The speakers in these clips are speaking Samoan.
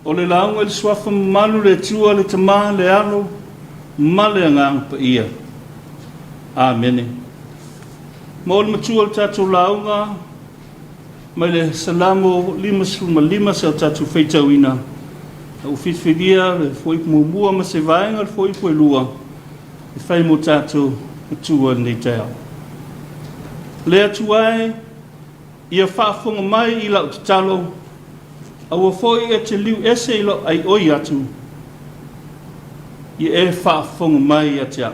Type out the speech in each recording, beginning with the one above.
O le lauga i le Suafa Mamalu, le Atua, le Tama, le Alo ma le Agaga Paia. Amene. Ma o le matua o le tatou lauga mai le Salamo 55 sa o tatou faitauina, ua filifilia le fuaiupu muamua ma se vaega o le fuaiupu e lua e fai mo tatou matua i lenei taeao. Le Atua e, ia faafofoga mai i lau tatalo, aua foi e te liu ese i lau aioi atu, ia e faafofoga mai ia te au.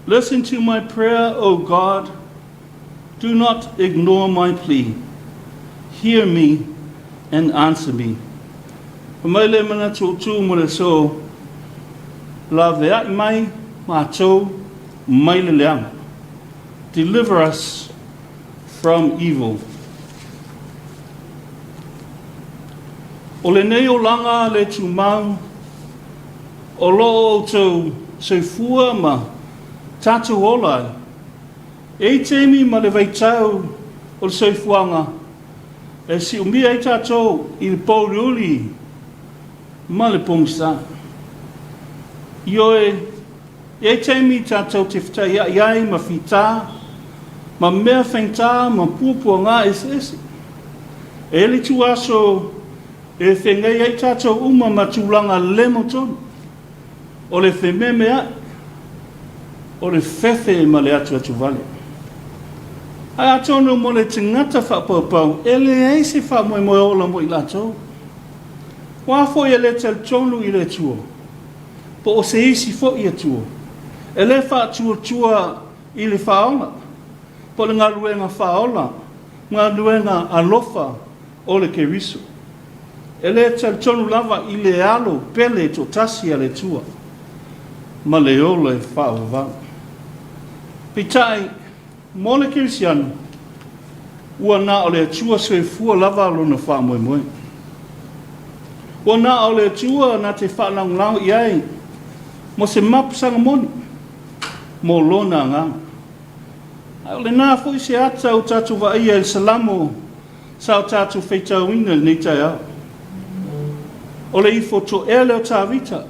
Listen to my prayer, O God. Do not ignore my plea. Hear me and answer me. Fai mai le manatu o tu mo le aso, laveai mai matou mai le leaga. Deliver us from evil. O lenei olaga le tumau, o lo o outou soifua ma tatou ola ai. E i ai taimi ma le vaitau o le soifuaga e siumia ai tatou i le pōuliuli ma le pogisa. Ioe, e i ai taimi tatou te fetaiai ai ma fita ma mea faigata ma puapuaga eseese. E i ai le ituaso e feagai ai tatou uma ma tulaga le mautonu. O le fememeai, o le fefe ma le atuatuvale. Ae atonu mo le tagata faapaupau, e leai se faamoemoe ola mo i latou. O a foi e le talitonu i le Atua, po o se isi foi Atua, e le faatuatua i le faaola, po o le galuega faaola, galuega alofa o le Keriso. E le talitonu lava i le Alo pele toatasi a le Atua ma le ola e faavavau. Peitai, mo le Kerisiano, ua na o le Atua soifua lava lona faamoemoe. Ua na o le Atua na te faalagolago i ai mo se mapusaga moni mo lona agaga. Ae o lena foi se ata ua tatou vaaia i le Salamo sa o tatou faitauina i lenei taeao. O le ifo toele o Tavita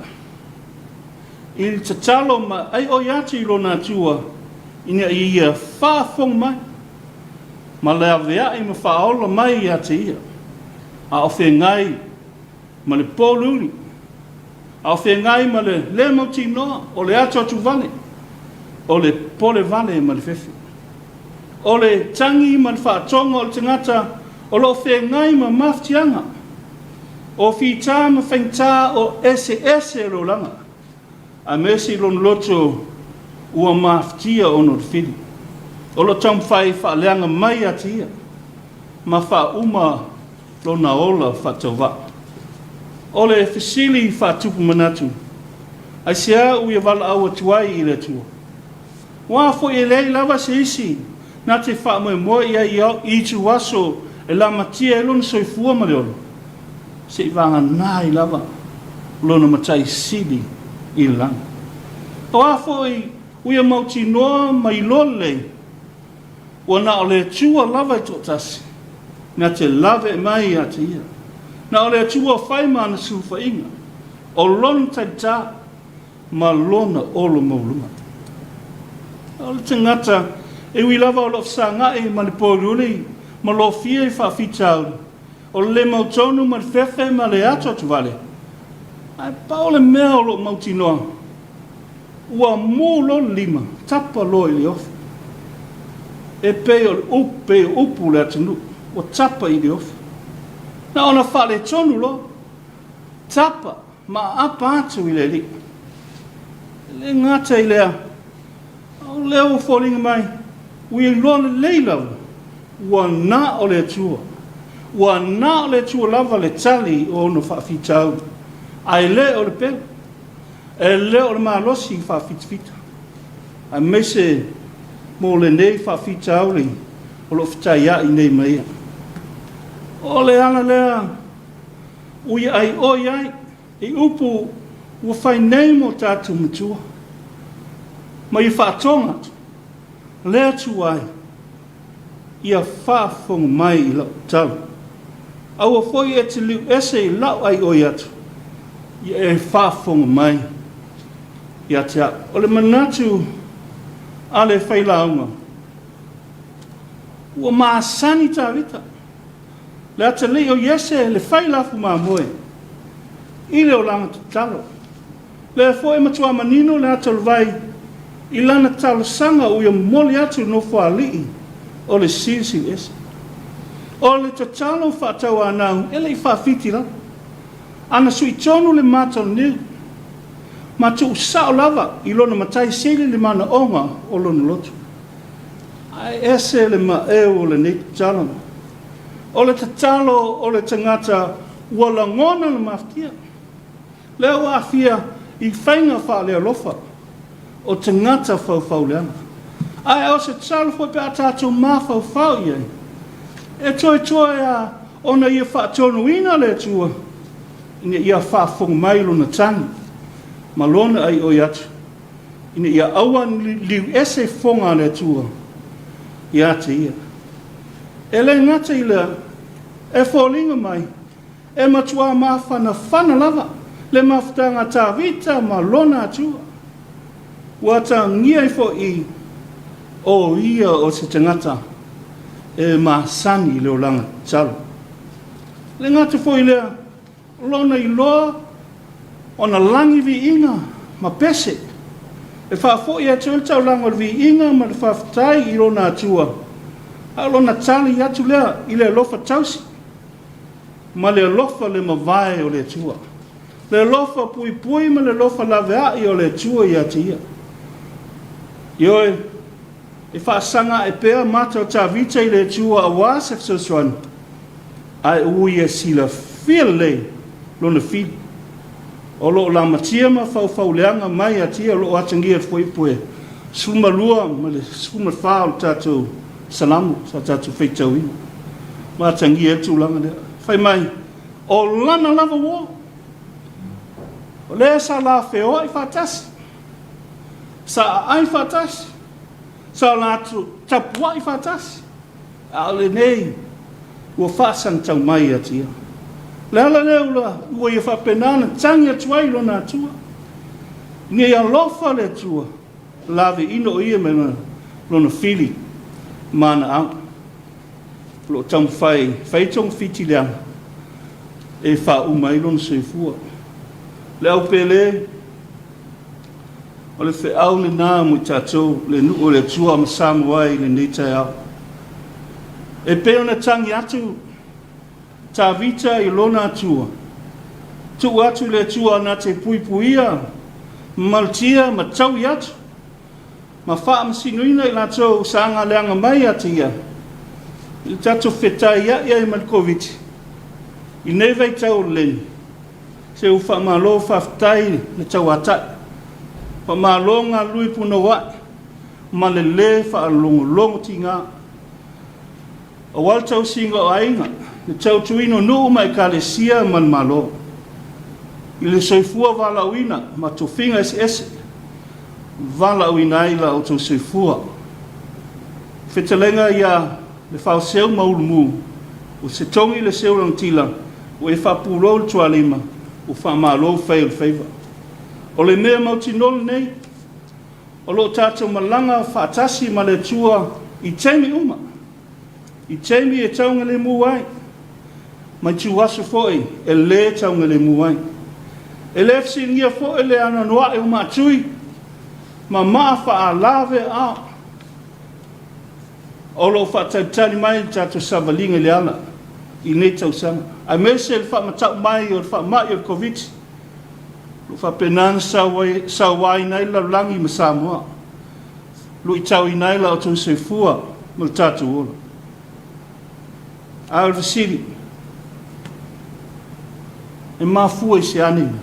i le tatalo ma aioi atu i lona Atua ina ia faafofoga mai ma laveai ma faaola mai ia te ia, a o feagai ma le pōuliuli, a o feagai ma le le mautinoa o le atuatuvale, o le polevale ma le fefe. O le tagi ma le faatoga o le tagata o lo o feagai ma mafatiaga, o fita ma faigata o eseese o le olaga, aemaise i lona loto ua mafatia ona o le fili. O lo o taumafai e faaleaga mai ia te ia ma faauma lona ola faatauvaa. O le fesili faatupu manatu, aisea ua ia valaau atu ai i le Atua? Aua foi e leai lava se isi na te faamoemoe i ai i ituaso e lamatia ai lona soifua ma le ola, se i vagana ai lava lona Matai Sili i le lagi. O a foi ua ia mautinoa ma iloa lelei, ua na o le Atua lava e toatasi na te lave mai ia te ia. Na o le Atua fai ma ana sulufaiga, o lona talita ma lona olo maualuga. O le tagata e ui lava o lo o fesagai ma le pōuliuli ma lofia i faafitauli, o le le mautonu ma le fefe ma le atuatuvale, ae pau le mea o lo o mautinoa, ua mu loa le lima, tapa loa i le ofi. E pei o le upu, pei o upu o le atunuu, ua tapa i le ofi. Na ona faaletonu loa, tapa ma aapa atu i le Alii. E le gata i lea, a o lea ua foliga mai, ua iloa lelei lava, ua na o le Atua. Ua na o le Atua lava le tali o ona faafitauli, ae le o le pelu, e le o le malosi faafitafita, aemaise mo lenei faafitauli o lo o fetaiai nei ma ia. O le ala lea ua ia aioi ai i upu ua fai nei mo tatou matua, ma ia faatoga atu le Atua ai, ia faafofoga mai i lau tatalo. Aua foi e te liu ese i la'u aioi atu, ia e faafofoga mai ia te a'u. O le manatu a le failauga, ua masani Tavita, le atalii o Iese le fai lafu mamoe i le olaga tatalo. Lea foi e matua manino le ata o le vai i lana talosaga ua ia momoli atu i le Nofoalii o le Silisili Ese. O le tatalo faatauanau e le i faafiti lava. Ana sui tonu le mata o le niu, ma tuusao lava i lona Matai Sili le manaoga o lona loto. Ae ese le maeu o lenei tatalo. O le tatalo o le tagata ua lagona le mafatia. Lea ua aafia i faiga faalealofa o tagata faufauleaga. Ae o se tatalo foi pe a tatou mafaufau i ai, e toetoe a ona ia faatonuina le Atua ina ia faafofoga mai lona tagi ma lona aioi atu, ina ia aua ne i liu ese fofoga a le Atua ia te ia. E le gata i lea, e foliga mai E matuā mafanafana lava le mafutaga a Tavita ma lona Atua. Ua atagia ai foi o ia o se tagata e masani i le olaga tatalo. E le gata foi i lea, o lona iloa ona lagi viiga ma pese e faafoi atu ai le taulaga o le viiga ma le faafetai i lona Atua, a o lona tali atu lea i le alofa tausi ma le alofa le mavae o le Atua, le alofa puipui ma le alofa laveai o le Atua ia te ia. Ioe, e faasaga ae pea mata o Tavita i le Atua aua se fesoasoani, ae ua ia silafia lelei lona fili. O lo o lamatia ma faufauleaga mai ia te ia o lo o atagia i le Fuaiupu e 12 ma le 14 o le tatou Salamo sa tatou faitauina. Ma atagia ai le tulaga lea. Fai mai, o lana lava uo, o lea sa la feoai faatasi, sa aai faatasi, sa latou tapuai faatasi, a o lenei ua faasagatau mai ia te ia. O le ala lea ua ia faapena ona tagi atu ai i lona Atua, ina ia alofa le Atua, laveaiina o ia mai lona fili ma ana au. O lo o taumafai e fai togafiti leaga e faauma ai lona soifua. Le au pele, o le feau lena mo i tatou, le nuu o le Atua ma Samoa ai i lenei taeao. E pei ona tagi atu Tavita i lona Atua, tuu atu i le Atua na te puipuia, malutia ma taui atu, ma faamasinoina i latou sa agaleaga mai ia te ia, i le tatou fetaiai ai ma le Koviti, i lenei vaitau o le leni, se ua faamalo faafetai le tauatai, faamalo galulue punouai ma le lē faalogologo tiga. Aua le tausiga o aiga, le tautuaina o nuu ma ekalesia ma le Malo, i le soifua valaauina ma tofiga eseese, valaauina ai la outou soifua. Fetalaiga ia Lefaoseu ma Ulumu, ua se togi le seu lagatila, ua e faapulou le tualima, ua faamalo fai o le faiva. O le mea mautinoa lenei, o lo o tatou malaga faatasi ma le Atua i taimi uma, i taimi e taugalemu ai, ma ituaso foi e lē taugalemu ai. E le fesiligia foi le anoanoai o maatui ma maa faalaveao o lo o faatalitali mai le tatou savaliga i le ala i lenei tausaga, aemaise le faamatau mai o le faamai o le Koviti o lo o faapena ona sauaina ai le lalolagi ma Samoa, luitauina ai la outou soifua ma le tatou ola. A o le fesili, e mafua i se a nei mea?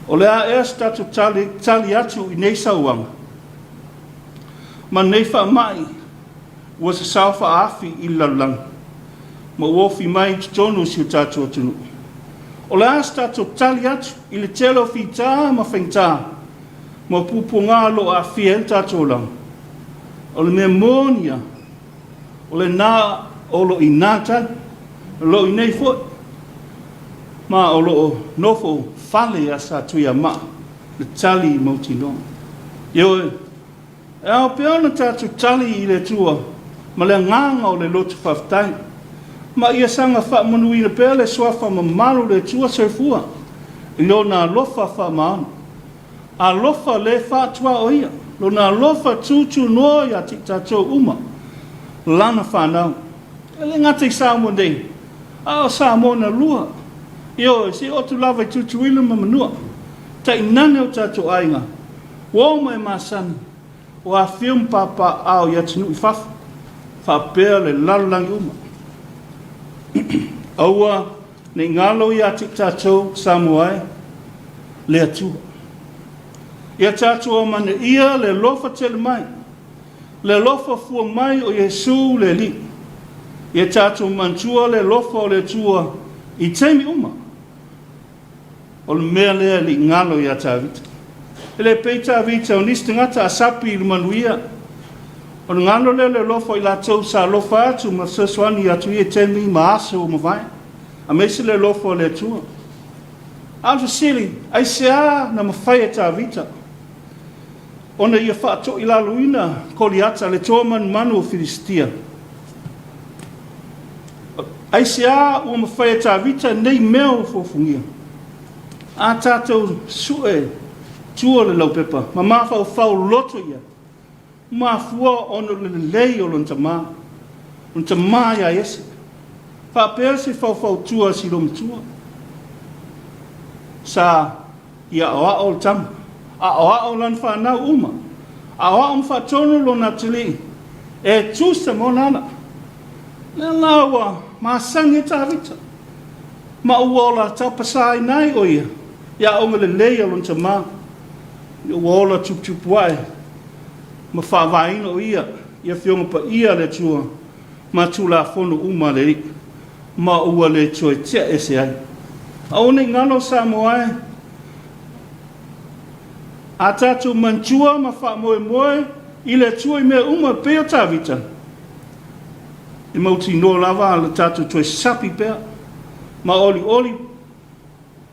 O le a ea se tatou tali, tali atu i nei sauaga ma nei faamai ua sasao faaafi i le lalolagi ma ua ofi mai i totonu o si o tatou atunuu? O le a se tatou tali atu i le tele o fita ma faigata ma puapuaga o lo o aafia ai le tatou olaga? O le mea moni lava, O lena o lo o i ina le tali. O lo o i nei foi, ma o lo o nofo fale ia Satuiamaa le tali mautinoa. Ioe, e ao pea ona tatou tali i le Atua ma le agaga o le loto faafetai, ma ia saga faamanuina pea le Suafa mamalu o le Atua Soifua i Lona alofa faamaoni. Alofa le faatuaoia, Lona alofa tutunoa ia te i tatou uma, Lana fanau. E le gata i Samoa nei, a o Samoa na lua. Ioe, se i oo atu lava i Tutuila ma Manua, tainane o tatou aiga, ua oma e masani, ua afifio ma papaaao i atunuu i fafo, faapea le lalolagi uma. Aua ne i galo ia te i tatou Samoa e, le Atua. Ia tatou amanaia le alofa tele mai, le alofa fua mai o Iesu le Alii. Ia tatou manatua le alofa o le Atua i taimi uma. O le mea lea e le i galo ia Tavita. E le pei Tavita o nisi tagata a sapi i le manuia. O le galo lea o le alofa o i latou sa alofa atu ma fesoasoani atu i ia taimi ma aso ua mavae, aemaise le alofa o le Atua. A o le fesili, aisea na mafai e Tavita ona ia faatoilaloina Koliata le toa manumanu o Filisitia? Aisea ua mafai e Tavita nei mea ua fofogia? A tatou sue tua le laupepa ma mafaufau loto i ai, mafua ona o le lelei o lona tama, lona tama ia Iese. Faapea se faufautua a si loomatua. Sa ia aoao le tama, aoao lana fanau uma, aoao ma faatonu lona atalii e tusa ma ona ala. Lea la ua masani ai Tavita, ma ua ola tapasaina ai o ia i aoga lelei a lona tama, ina ua ola tuputupu ae ma faavaeina o ia i Afioga Paia a le Atua ma Tulafono uma a le Alii, ma ua le toe tea ese ai. Aua ne i galo Samoa e, a tatou manatua ma faamoemoe i le Atua i mea uma e pei o Tavita, e mautinoa lava le tatou toe sapi pea ma olioli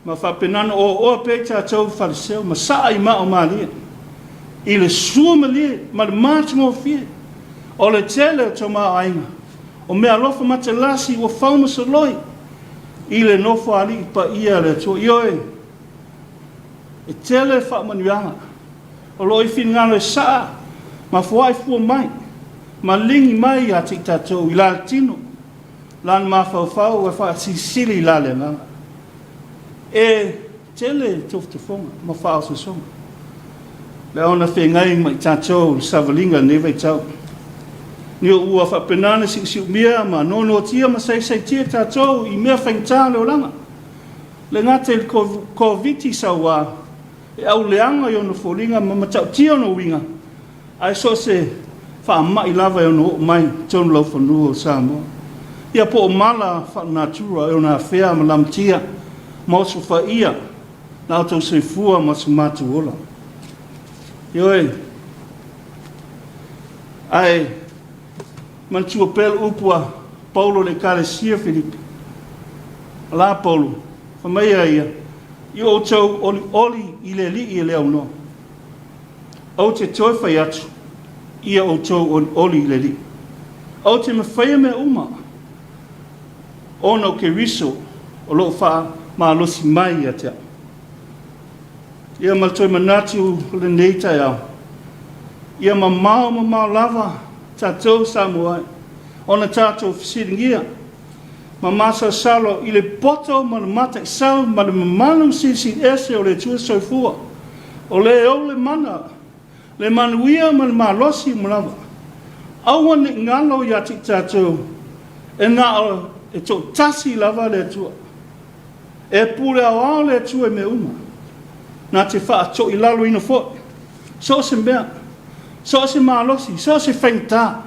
ma faapena ona oaoa pea i tatou Faleseu ma saa i maa o malie i le sua malie ma le matagofie o le tele o tamaoaiga o meaalofa matalasi ua fau ma soloi i le Nofoalii paia a le Atua. Ioe, e tele faamanuiaga o lo o i finagalo e saa ma foai fua mai ma ligi mai ia te i tatou i la le tino, la le mafaufau e faasilisili i la le agaga. E tele tofotofoga ma faaosoosoga le ona feagai ma i tatou i le savaliga i lenei vaitau. Ni o ua faapena ona siusiumia ma noanoatia ma saisaitia tatou i mea faigata o le olaga. Le gata i le Koviti sauā e auleaga i ona foliga ma matautia ona uiga, ae so o se faamai lava e ono oo mai i totonu o laufanua o Samoa. Ia po o mala faalenatura e ono afea ma lamatia ma osofaia la outou soifua ma so matou ola. Ioe, ae manatua pea le upu a Paulo i le Ekalesia Filipi. Ala Paulo, fai mai a ia, I outou olioli i le Alii e le aunoa. Ou te toe fai atu, ia outou olioli i le Alii. Ou te mafaia mea uma, ona o Keriso o lo o faamalosi mai ia te au. Ia ma le toe manatu o lenei taeao, ia mamao mamao lava tatou Samoa ona tatou fesiligia ma masalosalo i le poto ma le mataisau ma le mamalu silisili ese o le Atua Soifua, o le ou le mana, le manuia ma le malosi uma lava. Aua ne i galo ia te i tatou, e na o e toatasi lava le Atua. E pule aoao le Atua i mea uma, na te faatoilaloina foi so o se mea, so o se malosi, so o se faigata.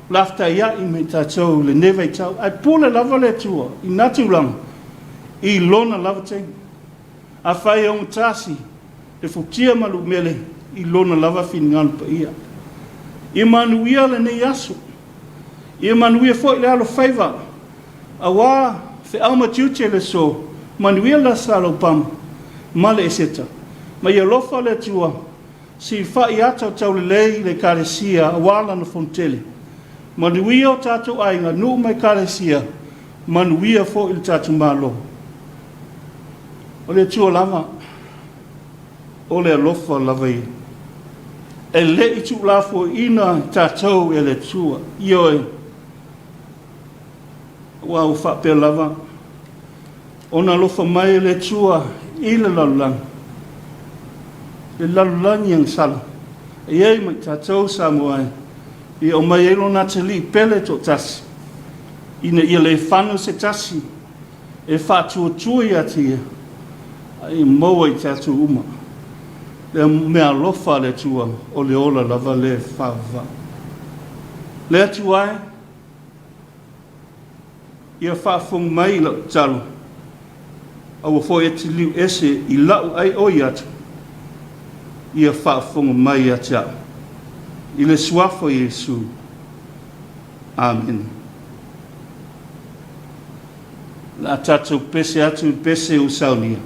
O le a fetaiai ma i tatou i lenei vaitau, ae pule lava le Atua i na tulaga i Lona lava taimi. Afai e ogatasi le futia ma le umele i Lona lava finagalo paia. Ia manuia lenei aso. Ia manuia foi le alofaiva. Auā feau ma tiute i le aso, manuia le Aso Sa Laupama ma le Eseta. Ma ia alofa le Atua, se i fa'i ata o taulelei i le Ekalesia auā Lana Fonotele. Manuia o tatou aiga, nuu ma Ekalesia, manuia foi le tatou Malo. O le Atua lava, o le alofa lava ia. E le i tuulafoaiina i tatou e le Atua, ioe, aua ua faapea lava ona alofa mai le Atua i le lalolagi, le lalolagi agasala, e i ai ma i tatou Samoa e, ia aumai ai Lona Atalii pele e toatasi, ina ia le fano se tasi e faatuatua ia te Ia, a ia maua i tatou uma le meaalofa a le Atua, o le ola lava lea e faavavau. Le Atua e, ia faafofoga mai i lau tatalo, aua foi e te liliu ese i la'u aioi atu, ia faafofoga mai ia te a'u. I le Suafa o Iesu. Amene. O le a tatou pese atu i le pese ua saunia.